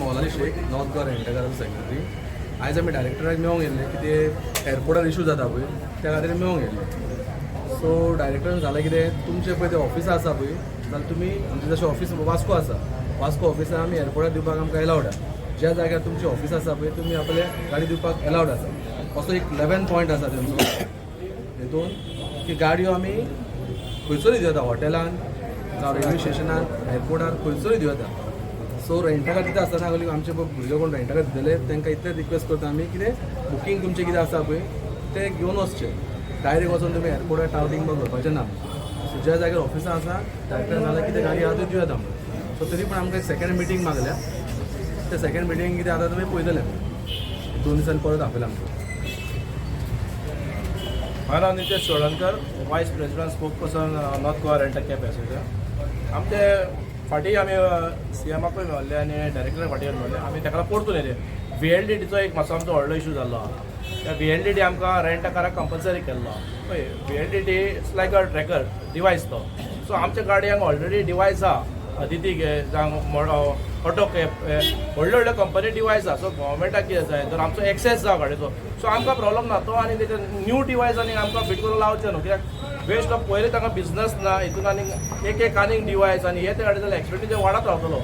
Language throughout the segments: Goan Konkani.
मौलाली शेख, नॉर्थ गोवा रेंटकाराचो सेक्रेटरी. आयज आमी डायरेक्टराक मेळोंक येयल्ले की ते एअरपोर्टार इशू जाता पळय, त्या खातीर मेळोंक येयल्ले. सो डायरेक्टरान जालें कितें, तुमचें पळय ते ऑफिसां आसा पळय, जाल्यार तुमी आमचें जशें ऑफीस वास्को आसा, वास्को ऑफिसान आमी एअरपोर्टार दिवपाक आमकां एलावड आसा. ज्या जाग्यार तुमची ऑफिस आसा पळय, तुमी आपले गाडी दिवपाक एलावड आसा, असो एक 11 पॉयंट आसा तेंचो. हेतून की गाडयो आमी खंयसरूय दिवं येता, हॉटेलान जावं रेल्वे स्टेशनार, एअरपोर्टार, खंयसरूय दिवं येता. सो रेंटाकार दिता आसतना आमचे पळय भुरगे कोण रेंटाकार दितले, तांकां इतलें रिक्वेस्ट करता आमी, कितें बुकींग तुमचें कितें आसा पळय तें घेवन वचचें. डायरेक्ट वचून तुमी एअरपोर्टार टावटींग करपाचें ना. सो ज्या जाग्यार ऑफिसां आसा, डायरेक्टर नाल्यार कितें गाडी आहा त्यो दिवं येता म्हणून. सो तरी पण आमकां एक सेकंड मिटींग मागल्या. ते सेकंड मिटींग कितें आतां तुमी पळयतले. 2 दिसांनी परत आपयला आमकां. माझं नाव Nitesh Chodankar, vice president, spokesperson, North Goa Rent Cab Association. आमचे फाटीं आमी सी एमाकूय मेळ्ळे आनी डायरेक्टर फाटीं मेळ्ळे. आमी ताका परतून येयले. व्हीएलडीटीचो एक मातसो आमचो व्हडलो इशू जाल्लो आहा. त्या व्हीएलडीटी आमकां रेंट काराक कंपल्सरी केल्लो आहा. पळय, VLDT, it's like a tracker device तो. सो आमच्या गाडयांक ऑलरेडी डिवायस आहा. अदिती घे जावं ऑटो कॅब, व्हडल्यो व्हडल्यो कंपनी डिवायस आहा. सो गव्हर्मेंटाक कितें जाय, जर आमचो एक्सेस जावं गाडयेचो, सो आमकां प्रॉब्लम ना तो. आनी तेजे न्यू डिवायस आनी आमकां फिट करून लावचें न्हू, कित्याक वेस्ट ऑफ. पयलीं तांकां बिजनस ना, हितून आनी एक एक आनीक डिवायस आनी हे ते गाडी जाल्यार एक्सपेंडिचर वाडत रावतलो.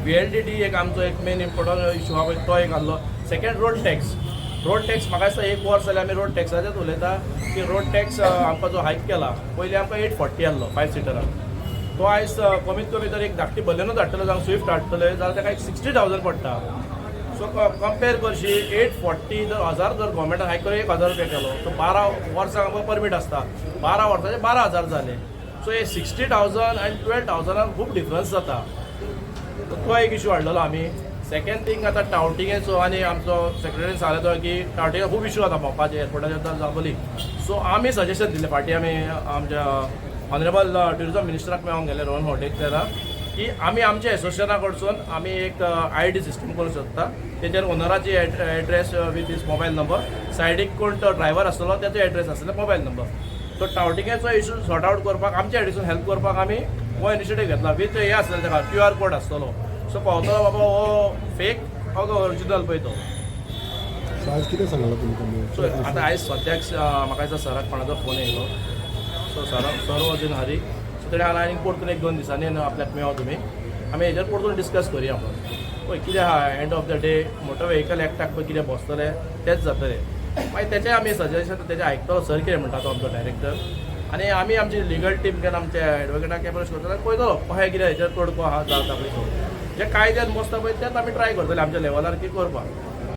व्हीएलडीटी एक आमचो एक मेन इम्पॉर्टंट इशू आहा पळय, तो एक आहलो. Second, road tax. Road tax म्हाका दिसता एक वर्स जालें आमी रोड टॅक्साचेच उलयता की रोड टॅक्स आमकां जो हायक केला, पयलीं आमकां 840 आहलो फायव सिटराक, तो आयज कमीत कमी जर एक धाकटी बलेनोच हाडटलो जावं स्विफ्ट हाडटले जाल्यार ताका एक 60,000 पडटा. सो कंपेर करशी, 840 जर हजार जर गव्हर्मेंटान हायक करून 1000 रुपया केलो, सो 12 वर्सां आमकां परमीट आसता, 12 वर्साचे 12,000 जाले. सो हे 60,000 आनी 12,000 खूब डिफरन्स जाता. तो एक इशू हाडलेलो आमी. सेकंड थिंग, आतां टावटिंगेचो आनी आमचो सेक्रेटरीन सांगलें तो की टावटिंगा खूब इशू जाता भोंवपाचे एअरपोर्टाचेर जाबोली. सो आमी सजेशन दिलें फाटीं, आमी आमच्या ऑनरेबल ट्युरिजम मिनिस्टराक मेळोंक गेले, रोहन खंवटे, की आमी आमच्या एसोसिएशना कडसून आमी एक आयडी सिस्टम करूंक शकता. तेजेर ओनराची address with his mobile number, सायडीक कोण तो ड्रायव्हर आसतलो तेचो एड्रेस आसतलो, मोबायल नंबर. सो टावटिंगेचो इशू सॉर्ट आवट करपाक आमच्या एडिसून हेल्प करपाक आमी हो इनिशिएटीव घेतला. विथ हे आसतलें, ताका क्यू आर कोड आसतलो, सो पावतलो बाबा हो फेक हो ओरिजिनल पळय तो. सो आज कितें सांगलां तुमकां? सो आतां आयज सद्याक म्हाका दिसता सराक कोणाचो फोन येयलो. So sir was in hurry, so तेणें हांगा आनीक परतून एक दोन दिसांनी आपल्याक मेळो तुमी, आमी हेजेर परतून डिस्कस करुया म्हणून. पळय कितें आहा, end of the day motor vehicle एक्टाक पळय कितें बसतलें तेंच जातलें. मागीर तेचें आमी सजेशन तेजें आयकतलो सर कितें म्हणटा तो आमचो डायरेक्टर, आनी आमी आमची लिगल टीम घेवन आमच्या एडवोकेटाक एप्रोच करतले, पळयतलो कशें कितें हेजेर तोडको आहा जाता पळय तो. जे कायद्यान बसता पळय तेंच आमी ट्राय करतले आमच्या लेवलार की करपाक.